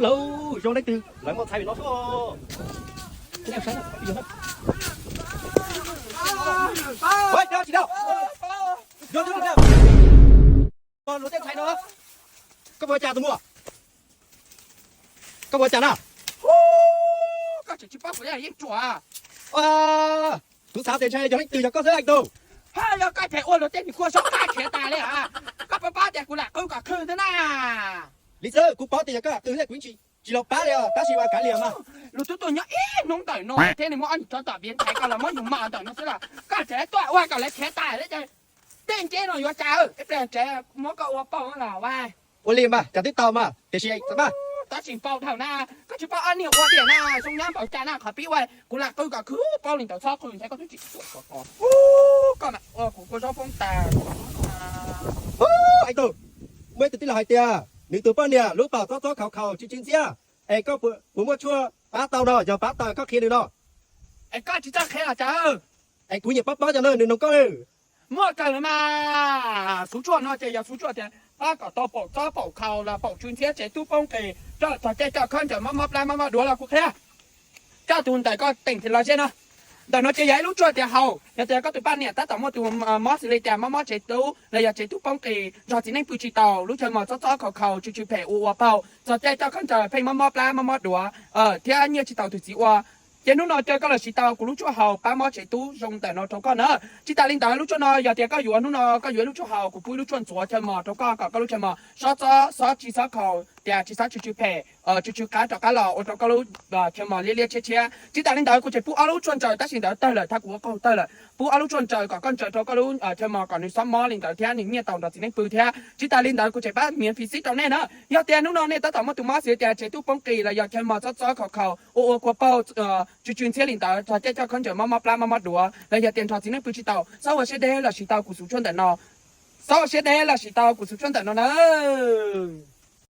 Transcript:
Lawv zoo leej twg lawv muaj txhais li no xwb. Luag tej ntxhais no, koj puas cas tus muam? Koj puas cas na? Koj tseem tsis paub kuv yeej ruam. Kuv xav tias ntshai yog leej twg yog koj xwb Ais Tus. Haj yog koj ces ua luag tej niag kua sob qab khiav tas li. Koj puas paub tias kuv lam qw kom khw xwb na? Li xwb kuv paub tias yog koj lam qw thiab kuv tsis los pab li os, tab sis ua kav liam mas. Lus tub tuaj nyob ib hnub ntawm no thiab nws muab ob niag tsov tom viav nthaiv ko los muab yus mos ntawm no xwb los koj tseem tuaj ua kom lawv khiav tas li ces tej nceb no yuav cas ib pliag tsev muab koj ua pauj los ua. Ua li mas cas twb tau mas tiam sis mas tab sis pauj dhau na. Koj tsis paub ob niag ua diam na, zoo nyob npaum cas na, qhov pib ua kuv lam qw kom khw paub li ntawd txhob qw ntshai koj twb tsis tuaj ko. Koj ua kuv kua zaub poob tas. Ais Tus, muaj ib tug tij laug hais tias nws tus poj niam lub paum txob txob khaus khaus tsw tsw ntxiab, es koj puas muaj tshuaj pab tau no, yog pab tau koj qhia nws no. Es koj tsis txawj qhia los cas? Es kuv nyiam paub paub cov no nws noog koj. Muaj kawg mas, xuv tshuaj no ces yog xuv tshuaj tias pab kom tau paum txob paum khaus los paum tsw ntxiab tsev tub poob qis, coj txog caij coj khaub ncaws mob mob plab mob mob duav los kuv qhia. Coj tus ntawm koj teem thiab los zej no. Ntawm no ces yog ib lub tshuaj tias haus yog tias koj tus poj niam tab tom muaj tus mob xws li tias mob mob tsev tub los yog tsev tub poob qis, nrog txiv neej pw tsis taus, lub chaw mos txob txob khaus khaus tsw tsw phem ua ua pauj, txog caij coj khaub ncaws pheej mob mob plab mob mob duav thiab nyiaj tsis tau tus txiv ua. Ces hnub no caw koj los siv tau kuv lub tshuaj haus pab mob tsev tub zoo ntawm no rau koj na. Tsis tas li ntawd lub tshuaj no yog tias koj yuav hnub no koj yuav lub tshuaj haus, kuv pub ib lub tshuaj ntxuav chaw mos rau koj kom koj lub chaw mos xob txob xob tsis txhob khaus tias tsis txhob tsw tsw phem, tsw tsw qab rov qab los ua rau koj lub chaw mos liab liab tshiab tshiab. Tsis tas li ntawd kuv tseem pub ob lub tshuaj ntsaws, tab sis ntawd tawg lawm, thab kuv ua qaug tawg lawm. Pub ob lub tshuaj ntsaws kom koj ntsaws rau koj lub chaw mos kom nws xob mob li ntawd thiab nws nyiaj tau nrog txiv neej pw thiab. Tsis tas li ntawd kuv tseem pab miav fiv xib rau nej na. Yog tias hnub no nej tab tom muaj tus mob xws tias tsev tub poob qis los yog chaw mos txob txob khaus khaus ua ua kua pauj tsw tsw ntxiab li ntawd, txog caij coj khaub ncaws mob mob plab mob mob duav los yog tias nrog txiv neej pw tsis taus, xob ua siab deb los siv tau kuv xuv tshuaj ntawm no. Xob ua siab deb los siv tau kuv xuv tshuaj ntawm no na.